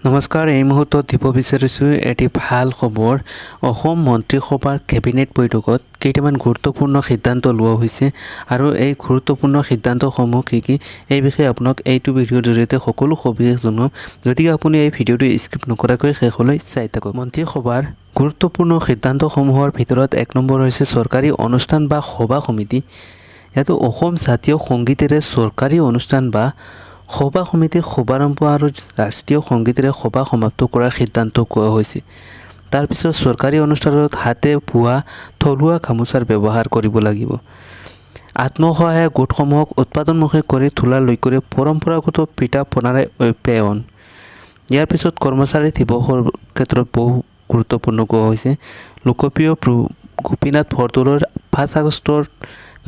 নমস্কাৰ, এই মুহূৰ্তত দিব বিচাৰিছোঁ এটি ভাল খবৰ। অসম মন্ত্ৰীসভাৰ কেবিনেট বৈঠকত কেইটামান গুৰুত্বপূৰ্ণ সিদ্ধান্ত লোৱা হৈছে আৰু এই গুৰুত্বপূৰ্ণ সিদ্ধান্তসমূহ কি কি, এই বিষয়ে আপোনাক এইটো ভিডিঅ'ৰ জৰিয়তে সকলো সবিশেষ জনাম। গতিকে আপুনি এই ভিডিঅ'টো স্কিপ নকৰাকৈ শেষলৈ চাই থাকক। মন্ত্ৰীসভাৰ গুৰুত্বপূৰ্ণ সিদ্ধান্তসমূহৰ ভিতৰত 1 নম্বৰ হৈছে চৰকাৰী অনুষ্ঠান বা সভা সমিতি। ইয়াতো অসম জাতীয় সংগীতেৰে চৰকাৰী অনুষ্ঠান বা সভা সমিতিৰ শুভাৰম্ভ আৰু ৰাষ্ট্ৰীয় সংগীতেৰে সভা সমাপ্ত কৰাৰ সিদ্ধান্ত কোৱা হৈছে। তাৰপিছত চৰকাৰী অনুষ্ঠানত হাতে বোৱা থলুৱা গামোচাৰ ব্যৱহাৰ কৰিব লাগিব। আত্মসহায়ক গোটসমূহক উৎপাদনমুখী কৰি তোলাৰ লক্ষ্যৰে পৰম্পৰাগত পিঠা পনাৰে আপ্যায়ন। ইয়াৰ পিছত কৰ্মচাৰী দিৱসৰ ক্ষেত্ৰত বহু গুৰুত্বপূৰ্ণ কোৱা হৈছে। লোকপ্ৰিয় গোপীনাথ বৰদলৈৰ 5 আগষ্টৰ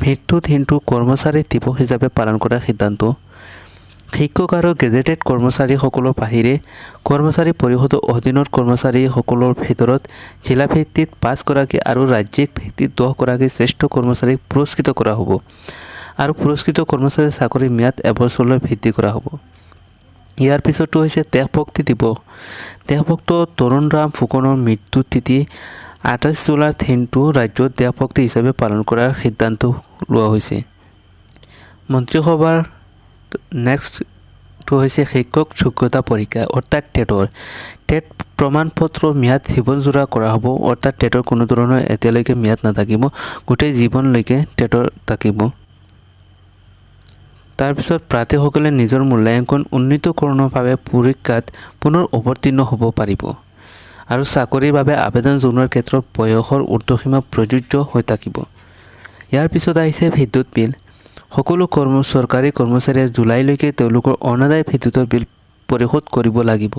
মৃত্যু দিনটো কৰ্মচাৰী দিৱস হিচাপে পালন কৰাৰ সিদ্ধান্ত। শিক্ষক আৰু গেজেটেড কৰ্মচাৰীসকলৰ বাহিৰে কৰ্মচাৰী পৰিষদৰ অধীনৰ কৰ্মচাৰীসকলৰ ভিতৰত জিলা ভিত্তিত পাঁচগৰাকী আৰু ৰাজ্যিক ভিত্তিত 10গৰাকী শ্ৰেষ্ঠ কৰ্মচাৰীক পুৰস্কৃত কৰা হ'ব আৰু পুৰস্কৃত কৰ্মচাৰীৰ চাকৰিৰ ম্যাদ এবছৰলৈ বৃদ্ধি কৰা হ'ব। ইয়াৰ পিছতো হৈছে দেশভক্তি দিৱস। দেশভক্ত তৰুণৰাম ফুকনৰ মৃত্যু তিথি 28 জুলাইৰ দিনটো ৰাজ্যত দেশভক্তি হিচাপে পালন কৰাৰ সিদ্ধান্ত লোৱা হৈছে। মন্ত্ৰীসভাৰ নেক্সটটো হৈছে শিক্ষক যোগ্যতা পৰীক্ষা, অৰ্থাৎ টেট প্ৰমাণপত্ৰৰ ম্যাদ জীৱনজোৰা কৰা হ'ব। অৰ্থাৎ টেটৰ কোনো ধৰণৰ এতিয়ালৈকে ম্যাদ নাথাকিব, গোটেই জীৱনলৈকে টেটৰ থাকিব। তাৰপিছত প্ৰাৰ্থীসকলে নিজৰ মূল্যাংকন উন্নীতকৰণৰ বাবে পৰীক্ষাত পুনৰ অৱতীৰ্ণ হ'ব পাৰিব আৰু চাকৰিৰ বাবে আবেদন জনোৱাৰ ক্ষেত্ৰত বয়সৰ ঊৰ্ধ্বসীমা প্ৰযোজ্য হৈ থাকিব। ইয়াৰ পিছত আহিছে বিদ্যুৎ বিল। সকলো চৰকাৰী কৰ্মচাৰীয়ে জুলাইলৈকে তেওঁলোকৰ অনাদায় বিদ্যুতৰ বিল পৰিশোধ কৰিব লাগিব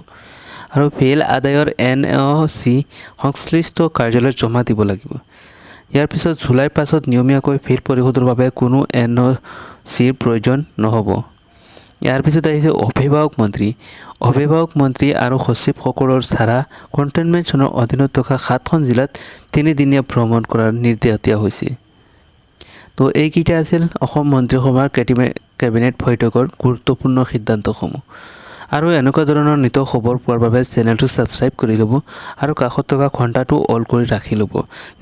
আৰু বিল আদায়ৰ এনঅ'চি সংশ্লিষ্ট কাৰ্যালয়ত জমা দিব লাগিব। ইয়াৰ পিছত জুলাইৰ পাছত নিয়মীয়াকৈ বিল পৰিশোধৰ বাবে কোনো এনঅ'চিৰ প্ৰয়োজন নহ'ব। ইয়াৰ পিছত আহিছে অভিভাৱক মন্ত্ৰী। অভিভাৱক মন্ত্ৰী আৰু সচিবসকলৰ দ্বাৰা কণ্টেইনমেণ্ট জ'নৰ অধীনত থকা সাতখন জিলাত 3দিনীয়া ভ্ৰমণ কৰাৰ নিৰ্দেশ দিয়া হৈছে। তো এইকেইটা আছিল অসম মন্ত্ৰীসভাৰ কেবিনেট বৈঠকৰ গুৰুত্বপূৰ্ণ সিদ্ধান্তসমূহ। আৰু এনেকুৱা ধৰণৰ নিতৌ খবৰ পোৱাৰ বাবে চেনেলটো ছাবস্ক্ৰাইব কৰি ল'ব আৰু কাষত থকা ঘণ্টাটো অল কৰি ৰাখি ল'ব।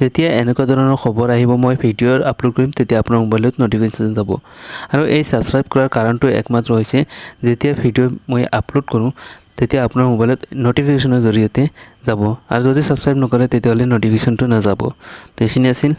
যেতিয়া এনেকুৱা ধৰণৰ খবৰ আহিব, মই ভিডিঅ' আপলোড কৰিম, তেতিয়া আপোনাৰ মোবাইলত ন'টিফিকেশ্যন যাব। আৰু এই ছাবস্ক্ৰাইব কৰাৰ কাৰণটো একমাত্ৰ হৈছে, যেতিয়া ভিডিঅ' মই আপলোড কৰোঁ, তেতিয়া আপোনাৰ মোবাইলত ন'টিফিকেশ্যনৰ জৰিয়তে যাব। আৰু যদি ছাবস্ক্ৰাইব নকৰে, তেতিয়াহ'লে ন'টিফিকেশ্যনটো নাযাব। তো এইখিনি আছিল।